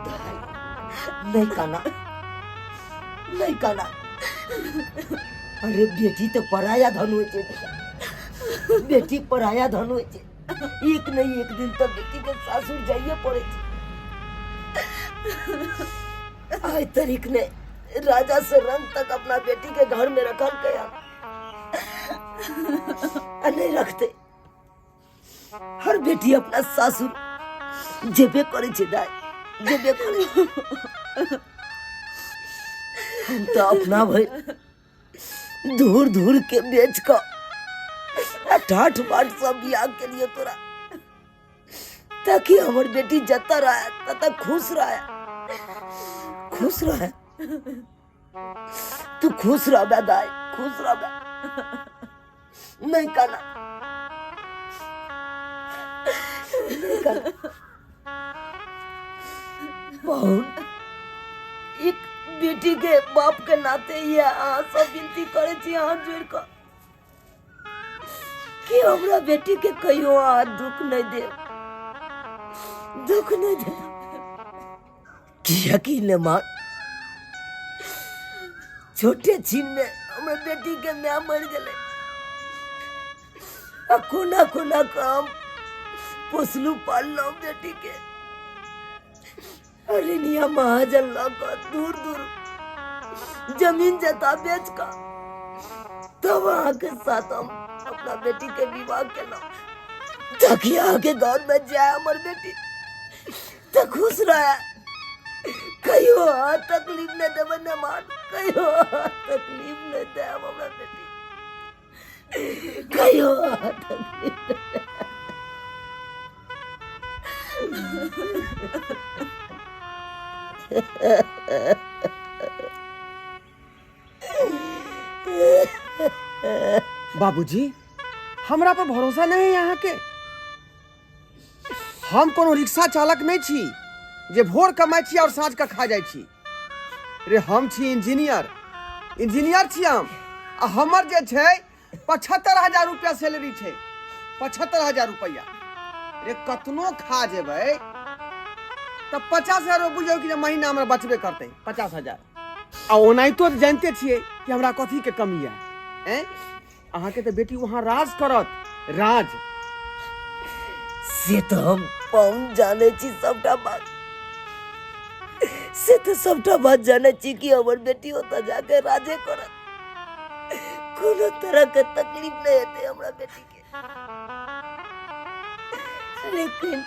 नहीं काना, नहीं काना। अरे बेटी तो पराया धन होइ छै, बेटी पराया धन होइ छै। एक नहीं एक दिन तो बेटी के सासुर जाइए पड़े छै। आइ तारीख ने राजा से रंग तक अपना बेटी के घर में रखल गया आ नहीं रखते। हर बेटी अपना सासुर जेबे करे छै दाई, जेबे करे। हम तो अपना भर धूर धूर के बेच क ठाठ बाट सब बियाह के लिए तोरा, ताकि हमर बेटी जता रहे तता खुश रहे, खुश रहे। तू खुश रह दाई, खुश रह। नहीं काना, नहीं काना। बहुन एक बेटी के बाप के नाते ये अहाँ सब विनती करे छी हाथ जोड़ क कि हमरा बेटी के कहियो अहाँ दुख नहीं देब, दुख नहीं देब। कियाकि ने माँ छोटे छीन में हमर बेटी के माय मर गेलै आ कोना कोना काम पोसलू पाललहुँ बेटी के। अरे निया महाजन लऽ कऽ दूर दूर जमीन जता बेच कऽ तब अहाँके साथ हम अपना बेटी के विवाह केलहुँ, ताकि अहाँके घर में जाय हमर बेटी तऽ खुश रहे। कहियो अहाँ तकलीफ नहि देबै ने माँ, कहियो अहाँ तकलीफ नहि देब हमरा बेटी, कहियो अहाँ तकलीफ नहि देब। बाबूजी हमरा पर भरोसा नहीं है यहाँ के। हम कोनो रिक्शा चालक नहीं छी जे भोर कमाई छी और साँझ के खा जाई छी। रे हम छी इंजीनियर, इंजीनियर छी हम, आ हमर जे छै 75,000 रुपया सैलरी छै, 75,000 रुपया। रे कतनो खा जेबै तऽ 50,000 बुझियौ कि जे महीना हमरा बचबे करतै 50,000। आ ओनाहितो तऽ जानिते छियै कि हमरा कथी के कमी यऽ। ऐं अहाँके तऽ बेटी वहाँ राज करत, राज। से तऽ हम पाहुन जानै छी सबटा बात, से तऽ सबटा बात जानै छी कि हमर बेटी ओतऽ जाके राजे करत, कोनो तरह के तकलीफ नहीं हेतै हमरा बेटी के। लेकिन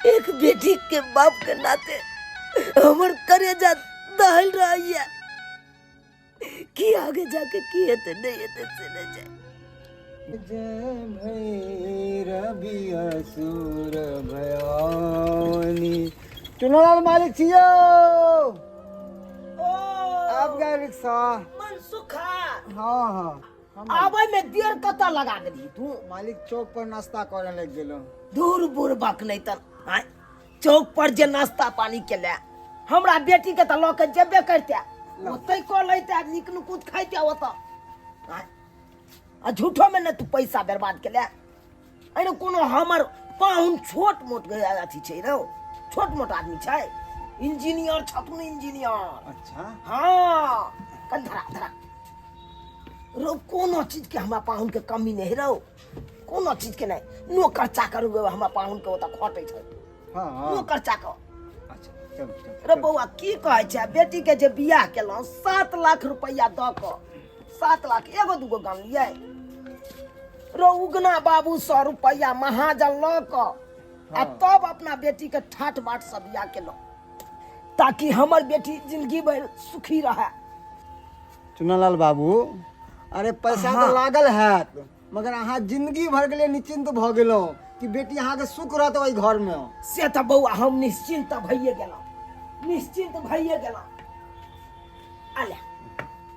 एक बेटी के बाप के नाते हमर करेजा दहल रहैया कि आगे जाके की हेतै नहीं हेतै से नहीं जाए। जय भैरवी असुर भयानी। चुनाव मालिक छियो, आब गए रिक्शा। मन सुखा। हाँ हाँ। आबै में देर कतऽ लगा देलही तू? मालिक चौक पर नाश्ता करे लग गेलो। दूर बूढ़ बक नहीं तर आय, चौक पर जे नाश्ता पानी के ले हमरा बेटी के तऽ लऽ के जेबे करते, ओतै कऽ लैते नीक नुकुत खाइते ओतऽ। आय, आ झूठो में ने तू पैसा बर्बाद के ले। अरे कोनो हमर पाहुन छोट मोट अथी छै रौ, छोट मोट आदमी छै, इंजीनियर छथुन, इंजीनियर। अच्छा। हाँ, कन धरा धरा रौ, कोनो चीज के हमरा पाहुन के कमी नहीं रौ, कोनो चीज के नहीं। नौकर चाकर हमरा पाहुन के ओतऽ खटै छै। हाँ, हाँ। नौकर चाकर। अच्छा, चलू, चलू, रे बौआ की कहै छै, बेटी के जे बियाह केलहुँ 7 लाख रुपैआ दऽ कऽ, 7 लाख एगो दूगो गाम लियै रो उगना बाबू 100 रुपैआ महाजन लऽ कऽ आ तब अपना बेटी के ठाठ बाट से बियाह केलहुँ, ताकि हमर बेटी जिंदगी भरि सुखी रहे। चुनालाल बाबू, अरे पैसा हाँ। तऽ लागल हैत, मगर अहाँ जिंदगी भर के लिए निश्चिंत भऽ गेलहुँ कि बेटी अहाँके सुख रहत ओहि घर में। से तऽ बौआ हम निश्चिंत भइए गेलहुँ, निश्चिंत भइए गेलहुँ। अले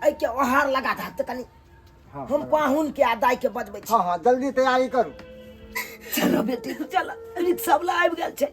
एहिके ओहार लगा दहक तऽ कनि। हाँ, हम पाहुन के आ दाई के बजबै छी। हाँ, हाँ, जल्दी तैयारी करू। चलो बेटी चलो, रिक्शा वाला आबि गेल छै।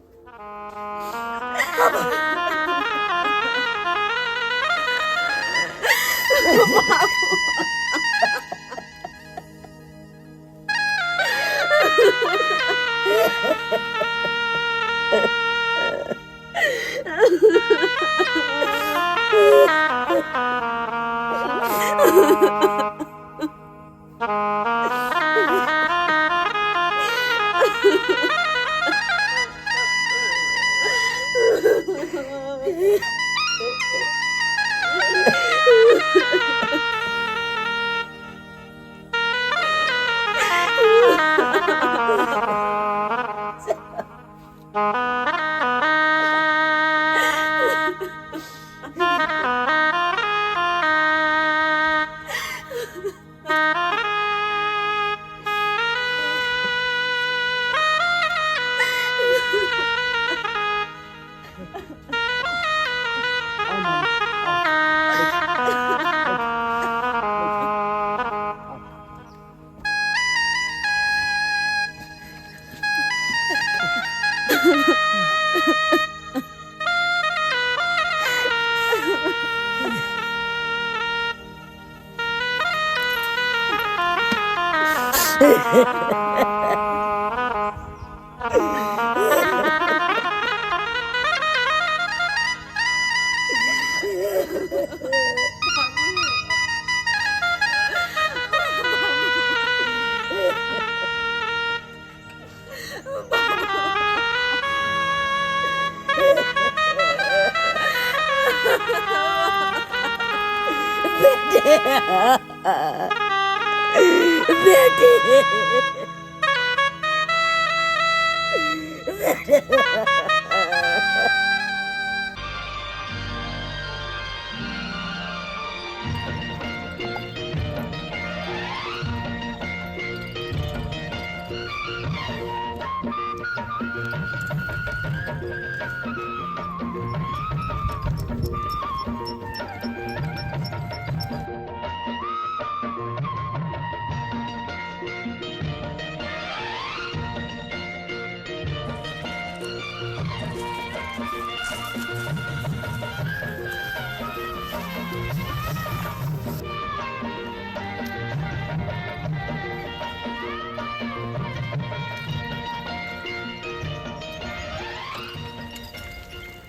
बेटी।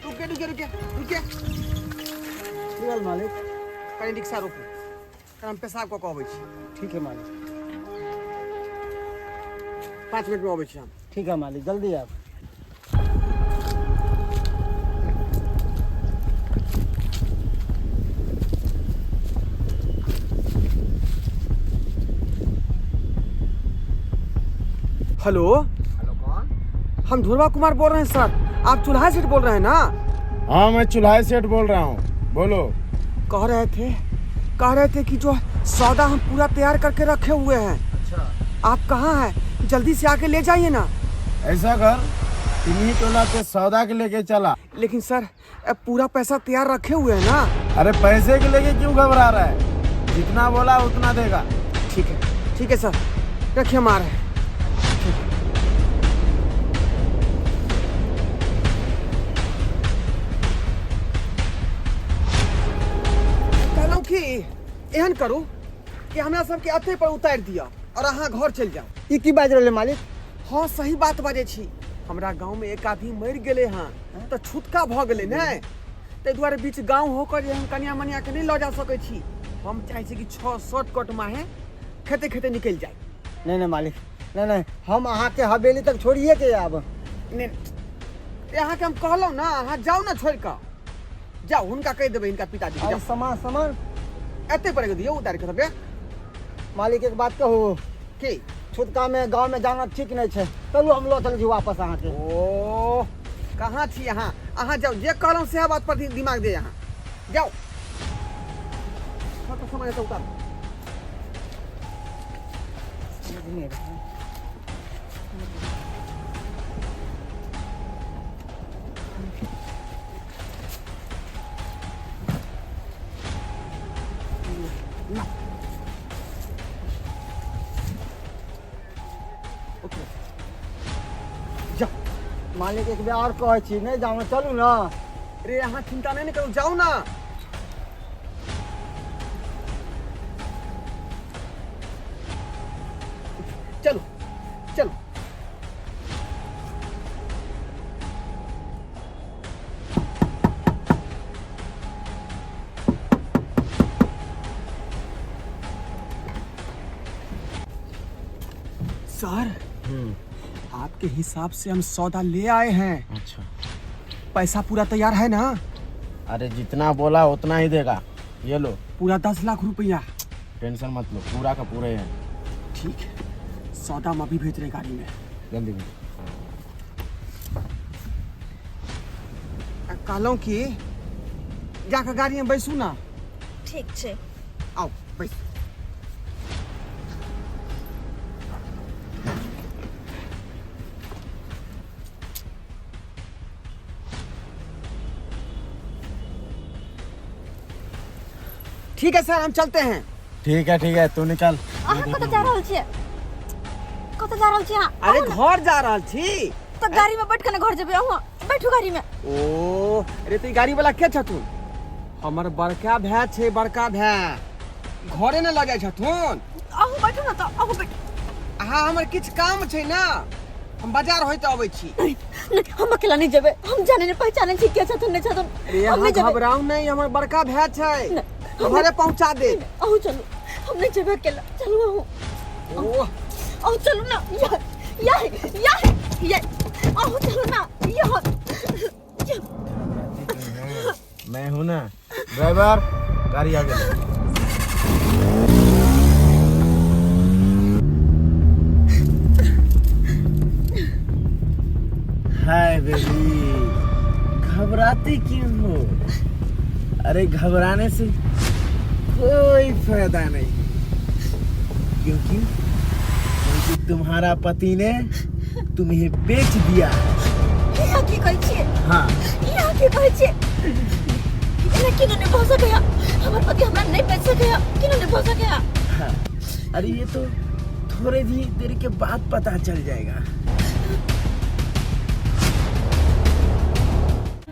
रुके रुके रुके रुके। की भेल मालिक? कनि रिक्शा रोकू, कनि हम पेशाब कऽ कऽ अबै छी। ठीक है मालिक। 5 मिनटमे अबै छी हम। ठीक है मालिक, जल्दी आब। हेलो हेलो, कौन? हम ढोलवा कुमार बोल रहे हैं सर, आप चूल्हा सेठ बोल रहे हैं ना? हाँ, मैं चूल्हा सेठ बोल रहा हूँ, बोलो। कह रहे थे कह रहे थे कि जो सौदा हम पूरा तैयार करके रखे हुए हैं। अच्छा, आप कहाँ हैं? जल्दी से आके ले जाइए ना। ऐसा कर, तिन्ही टोला पे सौदा के लेके चला। लेकिन सर अब पूरा पैसा तैयार रखे हुए हैं ना। अरे पैसे के लेके क्यों घबरा रहा है, जितना बोला उतना देगा। ठीक है ठीक है सर, रखिए, हम आ रहे हैं। कहलहुँ कि एहन करू कि हमरा सबके अते पर उतारि दिअ और अहाँ घर चलि जाउ। ई की बाजि रहलै मालिक? हाँ सही बात बाजै छी। हमरा गाँव में एक आदमी मरि गेलै हँ तऽ छुतका भऽ गेलै ने, ताहि दुआरे बीच गाँव होकर जे हम कनिया मनिया के नहि लऽ जा सकै छी। हम चाहै छी कि 6 शॉर्टकट माहे खेते खेते निकलि जाय। नहीं नहीं मालिक, नहीं नहीं, हम अहाँके हवेली तक छोड़िए के आयब। नहि अहाँके हम कहलहुँ ने, अहाँ जाउ ने छोड़ि कऽ जाउ, हुनका कहि देबै हिनका पिताजी के। आ जाउ सामान सामान एते पर दियौ उतारि कऽ सबके। मालिक एक बात कहू? की? छुतका में गाँव में जाना ठीक नहीं छै, चलू हम लऽ चलै छी वापस अहाँके। ओ कहाँ छी अहाँ? अहाँ जाउ, जे कहलहुँ सएह बात पर दिमाग दे, अहाँ जाउ। सबटा सामान एतऽ उतारू। उतरू। जाउ। मालिक एक बेर और कहै छी, नहि जाउ ने, चलू ने। रे अहाँ चिंता नहीं ने करू, जाउ ना। चलो चलो। के हिसाब से हम सौदा ले आए हैं। अच्छा। पैसा पूरा तैयार है ना? अरे जितना बोला उतना ही देगा, ये लो। पूरा 10 लाख रुपया। टेंशन मत लो, पूरा का पूरा ही है। ठीक है, सौदा हम अभी भेज रहे गाड़ी में। जल्दी भेजो। आ, कहलहुँ कि जाके गाड़ी में बैसू ना। ठीक छै। आओ बैसू। ठीक है सर, हम चलते हैं। ठीक है ठीक है, तू निकल। अहाँ कतऽ जा रहल छियै? कतऽ जा रहल छियै अहाँ? अरे घर जा रहल छी। तऽ गाड़ी में बैठ के ने घर जेबै अहाँ? बैठू गाड़ी में। ओ अरे तो ई गाड़ी वाला के छथुन? हमर बड़का भाय छै, बड़का भाय घरे ने लऽ जाइ छथुन। अहूँ बैठू ने तऽ, अहूँ बैठू। अहाँ हमर किछु काम छै ने, हम बाजार होइत अबै छी। नहीं, हम अकेला नहीं जेबै, हम जाने नहीं पहचाने छी के छथुन नहीं छथुन। अरे हम अहाँ नहीं जेबै। घबराउ नहीं, हमर बड़का भाय छै, नहीं, हम घरे पहुंचा दे। अहूँ चलू, हम नहीं जेबै अकेला, चलू अहूँ। ओह अहूँ चलू ना, यार यार यार यार, अहूँ चलू ना यार। मैं हूँ ना ड्राइवर, गाड़ी आगे ले। हाय बेबी, घबराती क्यों हो? अरे घबराने से कोई फायदा नहीं, क्योंकि क्योंकि तुम्हारा पति ने तुम्हें बेच दिया है। यहाँ की कहै छियै? हाँ। यहाँ की कहै छियै? एना केना नहि भऽ सकैया? हमर पति हमरा नहि बेच सकैया, केना नहि भऽ सकैया? हाँ। अरे ये तो थोड़े ही देर के बाद पता चल जाएगा।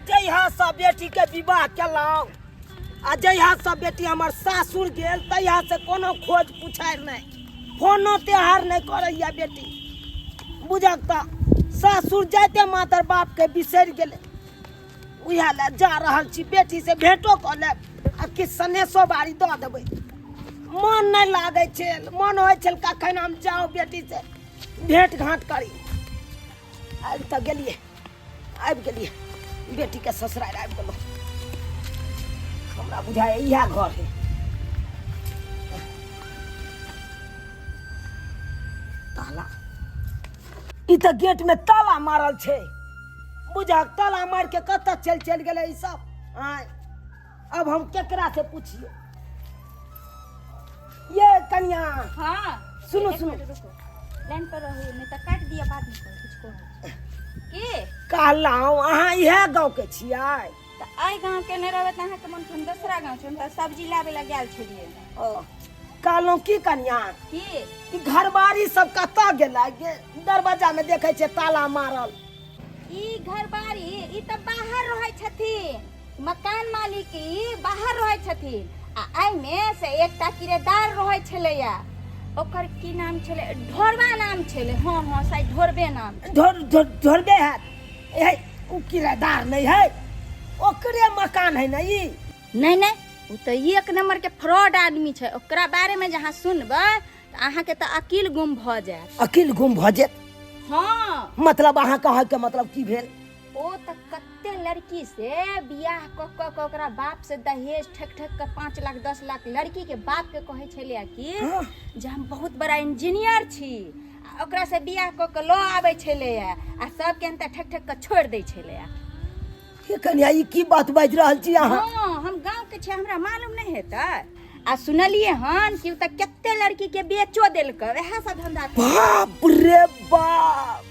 जहिया से बेटी के विवाह केलहुँ आ जहिया से बेटी हमर सासुर गेल तहिया से कोनो खोज पुछारि नहि, फोनो त्योहार नहि करैया बेटी। बुझक तऽ सासुर जाइते मातर बाप के बिसरि गेलै। उएह लए जा रहल छी, बेटी से भेंटो कऽ लेब आ किछु सनेसो बारी दऽ देबै। मन नहि लागै छै, मन होइ छल कखन हम जाउ बेटी से भेंट घाँट करी। आबि तऽ गेलियै, आबि गेलियै बेटीके ससुरारि आबि गेलहुँ। हमरा बुझाइए इएह घर है। ताला, ई तऽ गेट में ताला मारल छै। बुझक ताला मार के कतऽ चलि चलि गेलै ई सब। आँय, अब हम केकरा से पूछिए? ये कनिया। हाँ। सुनू, एक सुनू। मिनट रुको, लाइन पर रहू, नहीं तो काट दिया बाद में कुछ को की। कहलहुँ अहाँ इएह गाँव के छियै? तऽ एहि गाँव के नहि रहबै तऽ अहाँके मन हम दोसरा गाँव छै, हम तऽ सब्जी लाबै लए गेल छलियै। ओ, कहलहुँ की कनिया, की? ई घरबारी सब कतऽ गेलै? दरवाजा में देखै छियै ताला मारल। ई घरबारी ई तऽ बाहर रहै छथिन, मकान मालिक ई बाहर रहै छथिन आ एहिमे से एकटा किरायेदार रहै छलैया, ओकर की नाम छलै? ढोरबा नाम छलै। हँ हँ, शायद ढोरबे नाम। ढोर ढोर ढोरबे हैत। ए ओ किरायेदार नहीं है, ओकरे मकान है ना ई? नहीं नहीं, ओ तऽ एक नंबर के फ्रॉड आदमी छै। ओकरा बारे में जहाँ सुनबै तऽ अहाँके तऽ अकील गुम भऽ जायत। अकील गुम भऽ जायत? हाँ। मतलब अहाँ कहै के मतलब की भेल? ओ तऽ कते लड़की से बियाह कऽ कऽ के ओकरा बाप से दहेज ठक ठक के 5 लाख 10 लाख लड़की के बाप के कहै छलै कि हाँ। जे हम बहुत बड़ा इंजीनियर छी, आ ओकरा से बियाह कऽ के लऽ आबै छलै आ सबके अंतर ठक ठक के छोड़ि दै छलै। हे कनिया, ई की बात बाजि रहल छी अहाँ? हाँ, हम गाँव के छी, हमरा मालूम नहीं हेतै। आ सुनलियै हन कि ओ तऽ कते लड़की के बेचो देलकै, वएह सब धंधा। बाप रे बाप,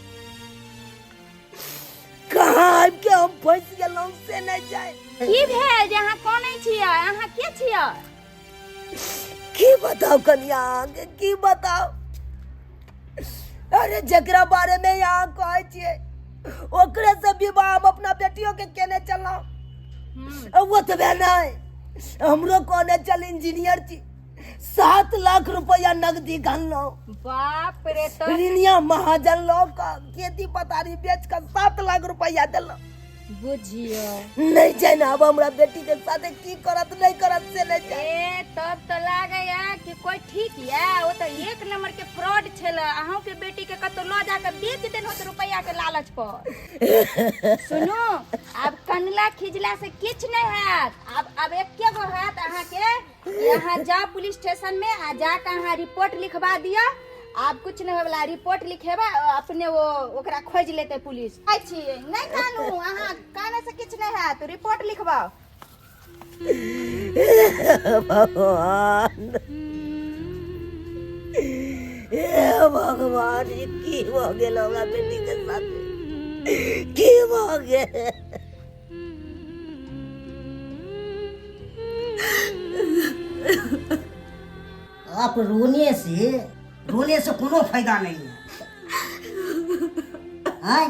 कहाँ आबि के हम फंसि गेलहुँ से नहि जाय। की भेल जे अहाँ कनै छियै? अहाँ के छियै? की बताउ कनिया, अहाँके की बताउ। अरे जकरा बारे में अहाँ कहै छियै ओकरे से विवाह हम अपना बेटियों के केने चलहुँ। ओतबे नहि, हमरो कहने चल इंजीनियर छी, 7 लाख रुपया नगदी गनलहुँ। बाप रे। तो ऋणिया महाजन लऽ कऽ खेती पथारी बेच कऽ 7 लाख रुपया देलहुँ। बुझियो। नहीं जाने अब हमरा बेटी के साथे की करत नहीं करत से नहीं जाने। ए तब तो लागैया कि कोई ठीक या, ओ तो एक नंबर के फ्रॉड छल। अहूँ के बेटी के कतौ लऽ जाके बेच देन होत रुपया के लालच पर। सुनू, आब कनला खिजला से किछु नहीं हैत। आब एके गो हैत अहाँके कि अहाँ जाउ पुलिस स्टेशन में आ जाके अहाँ रिपोर्ट लिखवा दिअ। आब कुछ नहीं होवला, रिपोर्ट लिखेबा अपने वो ओकरा खोज लेते पुलिस। आई छी नहीं कानू, अहाँ काने से किछु नहीं हैत, रिपोर्ट लिखवाओ। भगवान, हे भगवान, ई की भऽ गेल हमरा बेटी के साथ, की भऽ गेल? आप रोने से कोनो फायदा नहीं है। हैं?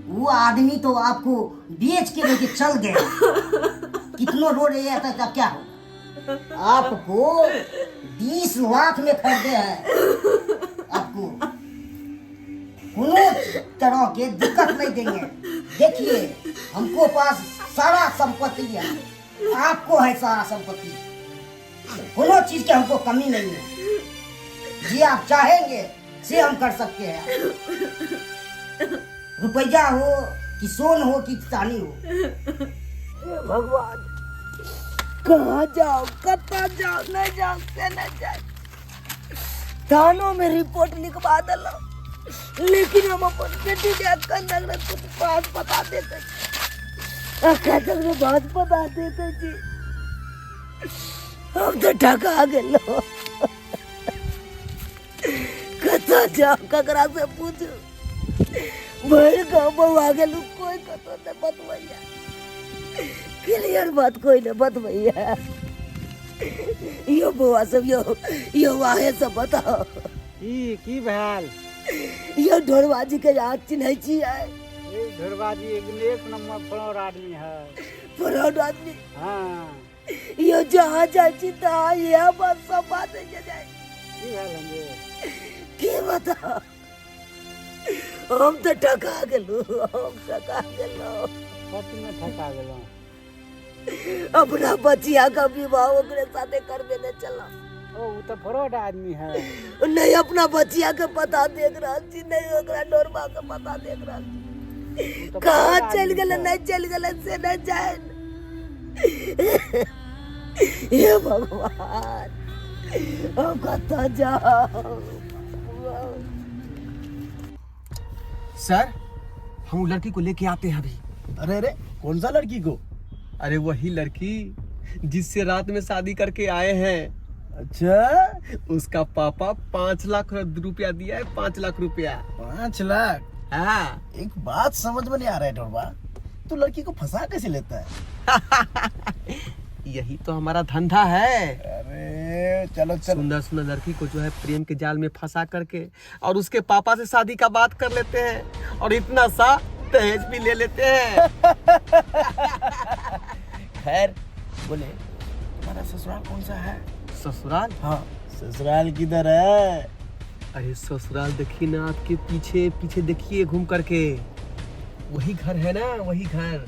वो आदमी तो आपको बेच के लेके चल गया। कितनो रो रहे हैं तो क्या हो? आपको 20 लाख में खरीदे हैं। आपको कोनो तरह के दिक्कत नहीं देंगे। देखिए, हमको पास सारा संपत्ति है, आपको है सारा संपत्ति। कोनो चीज के हमको कमी नहीं है। जी आप चाहेंगे से हम कर सकते हैं। रुपया हो कि सोन हो कि चांदी हो। हे भगवान, कहाँ जाओ, कतऽ जाओ, नहीं जाओ से नहीं जाए। थानों में रिपोर्ट लिखवा दिलो, लेकिन हम अपन बेटी के अखन तक ने कुछ बात बता देते, अखन तक ने बात बता देते जी। हम तो ठका गेलो। कतऽ जाओ, ककरा से पूछू? भरि गाँव बौआ गेलू, कोई कतौ नहीं बतबैया क्लियर बात, कोई नहीं बतबैया। यो बौआ सब, यो यो वाहे सब बताओ। की की भेल? यो ढोरबा जी के हाथ चिन्है छियै? ए ढोरबाजी एक नंबर फ्रॉड आदमी है। फ्रॉड आदमी? हाँ। यो जहाँ जाइ छी तहाँ इएह बात सब बात होइ जाइ। की भेल हन? की बताओ, हम तऽ ठका गेलहुँ, हम ठका गेलहुँ। कथी में ठका गेलहुँ? अपना बचिया का विवाह ओकरे साथे करबेने छलहुँ। ओ ओ तऽ फ्रॉड आदमी है। नहीं अपना बचिया के पता देख रहल छी, नहीं ओकरा डोरबा के पता देख रहल छी। उ तऽ कहाँ फ्रॉड चलि आदमी गेलै छै। नहीं चलि गेलै से नहीं जान। हे भगवान, हम कतऽ जाउ? सर, हम वो लड़की को लेके आते हैं अभी। अरे अरे, कौन सा लड़की को? अरे वही लड़की जिससे रात में शादी करके आए हैं। अच्छा। उसका पापा 5 लाख रुपया दिया है, 5 लाख रुपया। 5 लाख? हाँ। एक बात समझ में नहीं आ रहा है ढोरबा, तू लड़की को फंसा कैसे लेता है? यही तो हमारा धंधा है। अरे चलो चलो। सुंदर सुंदर लड़की को जो है प्रेम के जाल में फंसा करके और उसके पापा से शादी का बात कर लेते हैं और इतना सा दहेज भी ले लेते हैं। खैर, बोले तुम्हारा ससुराल कौन सा है? ससुराल? हाँ, ससुराल किधर है? अरे ससुराल देखिए ना, आपके पीछे पीछे देखिए घूम करके, वही घर है ना, वही घर।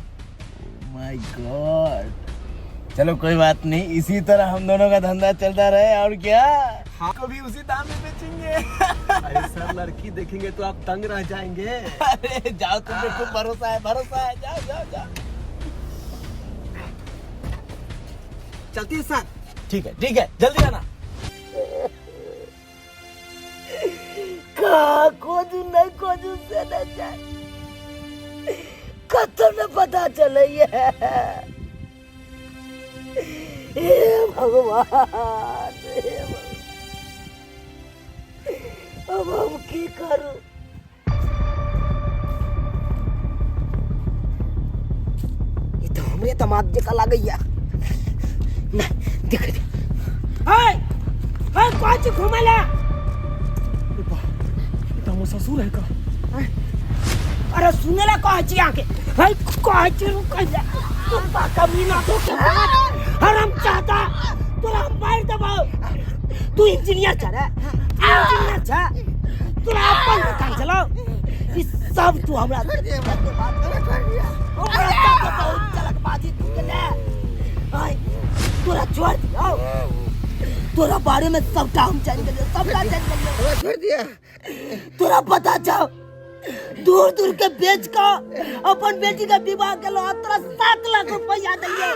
My God, चलो कोई बात नहीं, इसी तरह हम दोनों का धंधा चलता रहे और क्या। हाँ। को भी उसी दाम में बेचेंगे। अरे सर, लड़की देखेंगे तो आप दंग रह जाएंगे। अरे जाओ, तुम पे खूब भरोसा है, भरोसा है। जाओ जाओ जाओ। चलती है सर। ठीक है, ठीक है, जल्दी आना। कहाँ खोजू, नहीं खोजू से नहीं जाए, कतौ न पता चलैया। हे भगवान, हे भगवान, अब हम की करू? ई तऽ हमरे दमाद जकाँ लागैया। नहीं देख दे। हाय हाय, कहै छी घुमै ला। ई तो हमर ससुर है का? अरे सुने ला कहै छी अहाँके। है कहै छी रुकै ला। कुत्ता कमीना, तो हराम चाहता, तोरा हम मारि देबौ। तू इंजीनियर छ रे? तू इंजीनियर छ? तोरा अपन मकान चलाओ। इस सब तू हमरा से के बात छोड़ दिया। हमरा साथे बहुत चलकबाजी तू केले। आय तोरा छोड़ दियो, तोरा बारे में सबटा हम जान गेलियो, सबटा जान गेलियो। हमरा छोड़ दिया। तोरा पता छौ दूर दूर के बेच के अपन बेटी के विवाह केलो, आ तोरा 7 लाख रुपया देलियो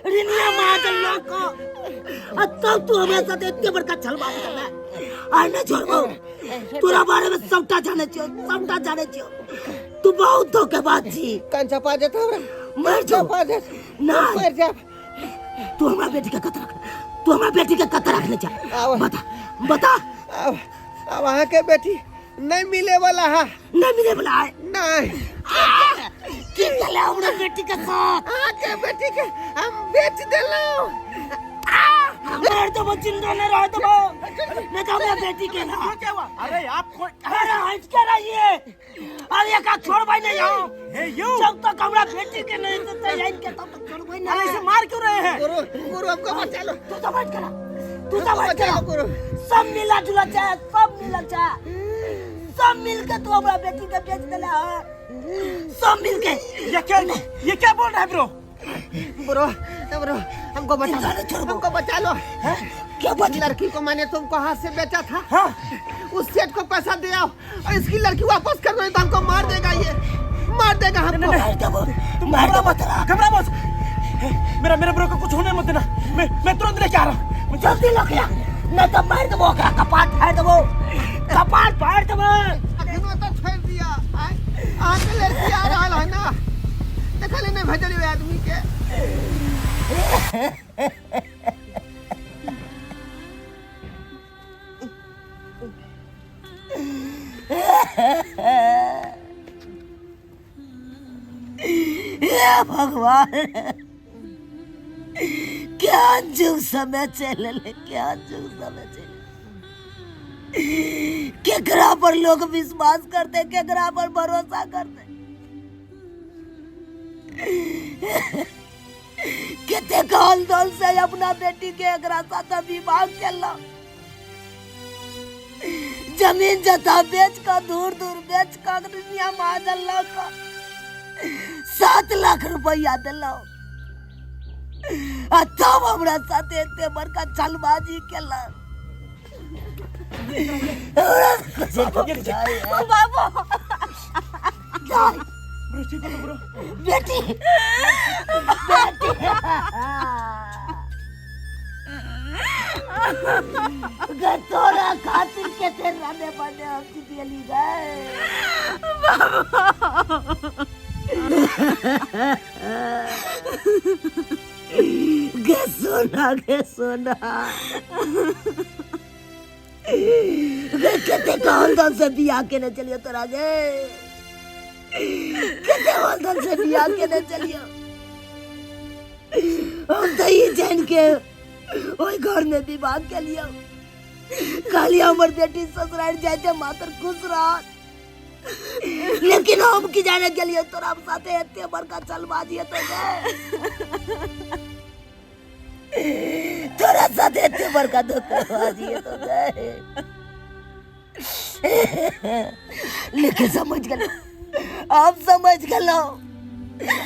ऋणिया महाजन लऽ कऽ, आ तब तू हमरा साथे एते बड़का छलबाजी करले। आइ नहि छोड़बौ, तोरा बारे में सबटा जानै छियौ, सबटा जानै छियौ, तू बहुत धोखेबाज छी। कान चपा जेतौ हमरा। मरि जाओ। चपा जेत। नहि। मरि जायब। तू हमरा बेटी के कत रख, तू हमरा बेटी के कत रखने छ? आब। बता बता। अब अहाँके बेटी नहीं मिले वाला है। नहीं मिले वाला है? नहीं। की केले हमरा बेटी के साथ? अहाँके बेटी के हम बेच देलहुँ। मार देबो, जिंदा नहीं रह देबो, नहीं तो हमरा बेटी के ना। क्या हुआ? अरे आप कोई अरे हट के रहिए, अरे एक छोड़बै नहीं हम। हे you, जब तक हमरा बेटी के नहीं देते इनके तब तक छोड़बै नहीं। अरे इसे मार क्यों रहे हैं? गुरु गुरु हमको बचा लो। तू तो बैठ कर, तू तो हमको बैठ बचा कर। लो गुरु। सब मिला जुला चाहे, सब मिला चाहे, सब मिल के तू हमरा बेटी के बेच देला है, सब मिल के। ये क्या बोल रहा है ब्रो? ब्रो ब्रो हमको बचा जिंदा नहीं छोड़बो। हमको बचा लो। क्या बच? लड़की को मैंने तुमको हाथ से बेचा था। हाँ। उस सेठ को पैसा दे आओ और इसकी लड़की वापस कर दो, नहीं तो हमको मार देगा, ये मार देगा हमको। मार देबो, मार देबो तोरा। घबरा मत, मेरा मेरे ब्रो को कुछ होने मत देना, मैं तुरंत लेके आ रहा हूँ। जल्दी लग आ, नहीं तो मार देबो ओकरा, कपाट फाड़ देबो, कपाट फाड़ देबो। अखनो तो छोड़ दिया। आय, अहाँके लड़की आ रहल है ना, देखले नहीं भेजलियै ओहि आदमी के। हे भगवान, क्या जुग समय चलल, क्या जुग समय चलल। केकरा पर लोग विश्वास करते, केकरा पर भरोसा करते। कते काल दल से अपना बेटी के एकरा साथ विवाह केला, जमीन जथा बेच कर, दूर दूर बेच कर, दुनिया महाजन लऽ कऽ 7 लाख रुपया देलहुँ, आ तब हमरा साथे एते बड़का छलबाजी केलक। हमरा कुछ बुझाइए। बाबू जाय। ब्रो ठीक हो ब्रो? बेटी बेटी गे, तोरा खातिर केते रने बने हम दियली गए। गे सोना, गे सोना गे, केते खानदान से बियाह केने चलियो तोरा गे, केते खानदान से बियाह केने चलियो। हम तो ई जान के ओहि घर में विवाह केलियो, कहलिए हमर बेटी ससुराल जाते मात्र खुश रहत, लेकिन हम की जाने गेलियो तोरा साथे एते बड़का छलबाजी हेतै गे, तोरा साथे एते बड़का धोखेबाजी हेतौ गे। लेकिन समझ गेलहुँ, आब समझ गेलहुँ,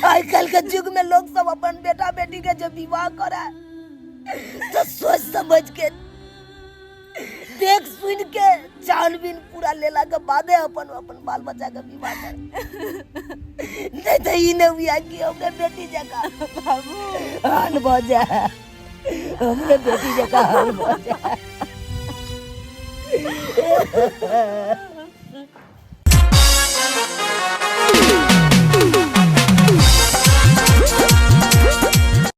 आइ काल्हि के युग में लोग सब अपन बेटा बेटी के जे विवाह करे तो सोच समझ के देख सुन के छानबीन पूरा लेला के बादे अपन अपन बाल बच्चा के विवाह करे, नहीं तो ई नहीं हुआ कि हमरे बेटी जकाँ बाबू हाल भऽ जाए, हमरे बेटी जकाँ हाल भऽ जाए।